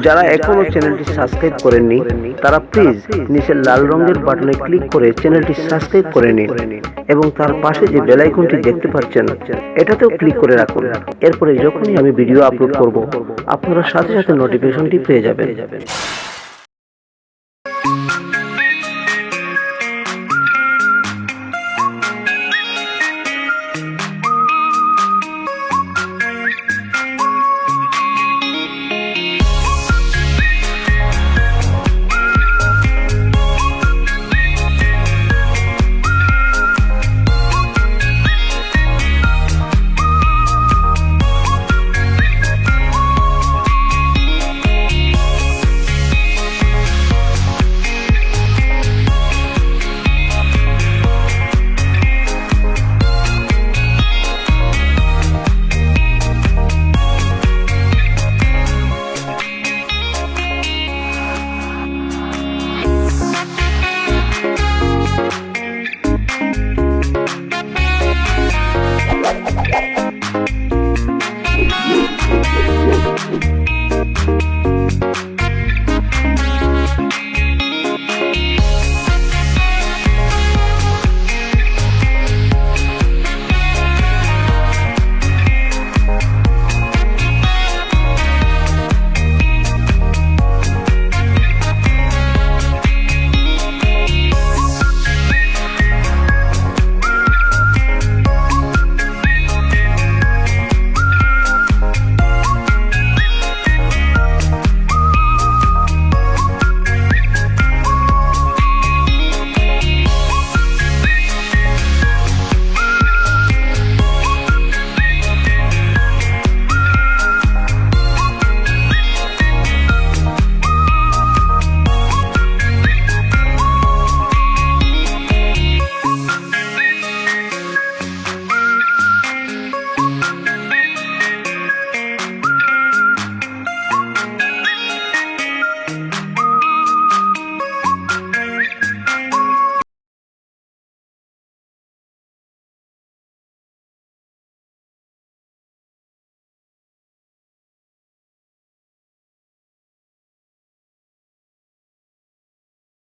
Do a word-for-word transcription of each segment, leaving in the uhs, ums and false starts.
যারা এখনো চ্যানেলটি সাবস্ক্রাইব করেননি, তারা প্লিজ নিচের লাল রঙের বাটনে ক্লিক করে চ্যানেলটি সাবস্ক্রাইব করে নিন এবং তার পাশে যে বেল আইকনটি দেখতে পাচ্ছেন, এটাতেও ক্লিক করে রাখুন। এরপরে যখনই আমি ভিডিও আপলোড করব, আপনারা সাথে সাথে নোটিফিকেশনটি পেয়ে যাবেন।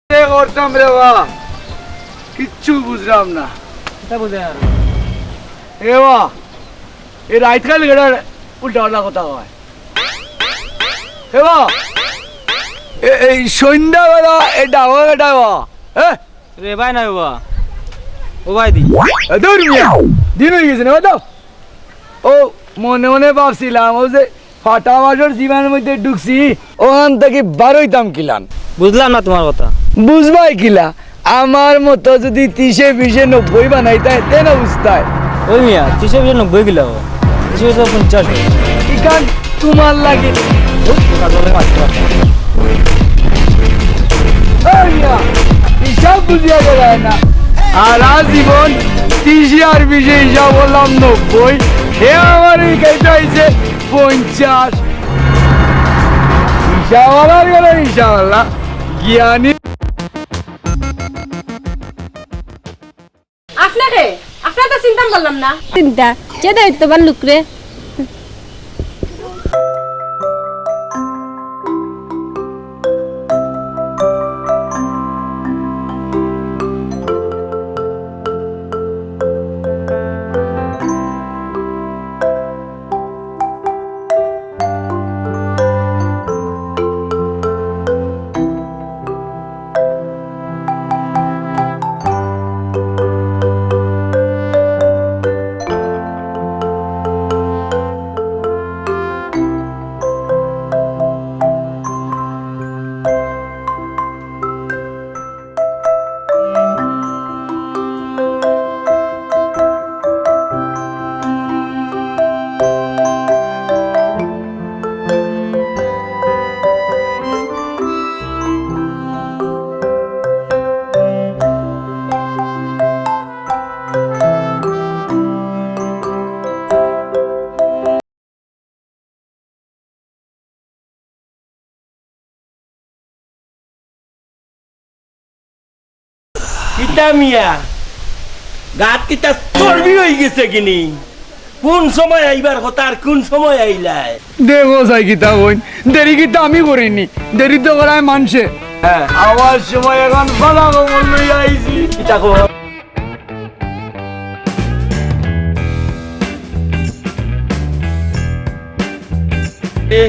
এ করতাম রে বা, কিচ্ছু বুঝলাম না। এটা বুঝে আর। এ বা, এই রাইতকাল গেটার উল্টা পাল্টা কথা কয়। এ বা, এ-, এই সন্ধ্যাবেলা এই ডাঙর বেটা বা, হ্যাঁ? রে ভাই না বাবা, ও ভাই দি। এ দূর মিয়া, দিন অই গেছে না, বাদ দেও। ও মনে মনে ভাবছিলাম, ও যে ফাটা বাসর জীবনের মধ্যে ঢুকছি, ওখান থাকি বারইতাম কিলান। বুঝলাম না তোমার কথা। বুঝবায় কিলা? আমার মতো যদি তিশে বিশে নব্বই বানাইতায়, তে না বুঝতায়। ওই মিয়া, তিশে বিশে নব্বই কিলা অয়? তিশে বিশে পঞ্চাশ অয়। ইখান তোমার লাগি। ওই মিয়া, হিসাব বুঝিয়া বেড়ায় না। আর আজীবন তিশে আর বিশে হিসাব করলাম নব্বই। হে আমার এই গাইতে আইছে পঞ্চাশ। ইনশাআল্লাহ, ইনশাআল্লাহ। জ্ঞানী। আপনারে, আপনারে তো চিনতাম পারলাম না। চিন্তা, যে দায়িত্ববান লোক রে। কিতা মিয়া, গাত কিতা চর্বি অই গেছে কিনি? কোন সময় আইবার কথা আর কোন সময় আইলায়? দেখো চাই কিতা কইন, দেরি কিতা আমি করিনি, দেরি তো করায় মানষে। হ্যাঁ, আমার সময় এখন বালা খবর লইয়া আইছি। কিতা খবর? এ,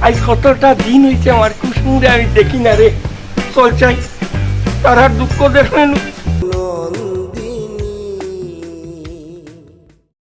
আইজ কতটা দিন অইছে আমার কুসুমরে আমি দেখি না রে। চল চাই, তারার দুঃখ দেখলে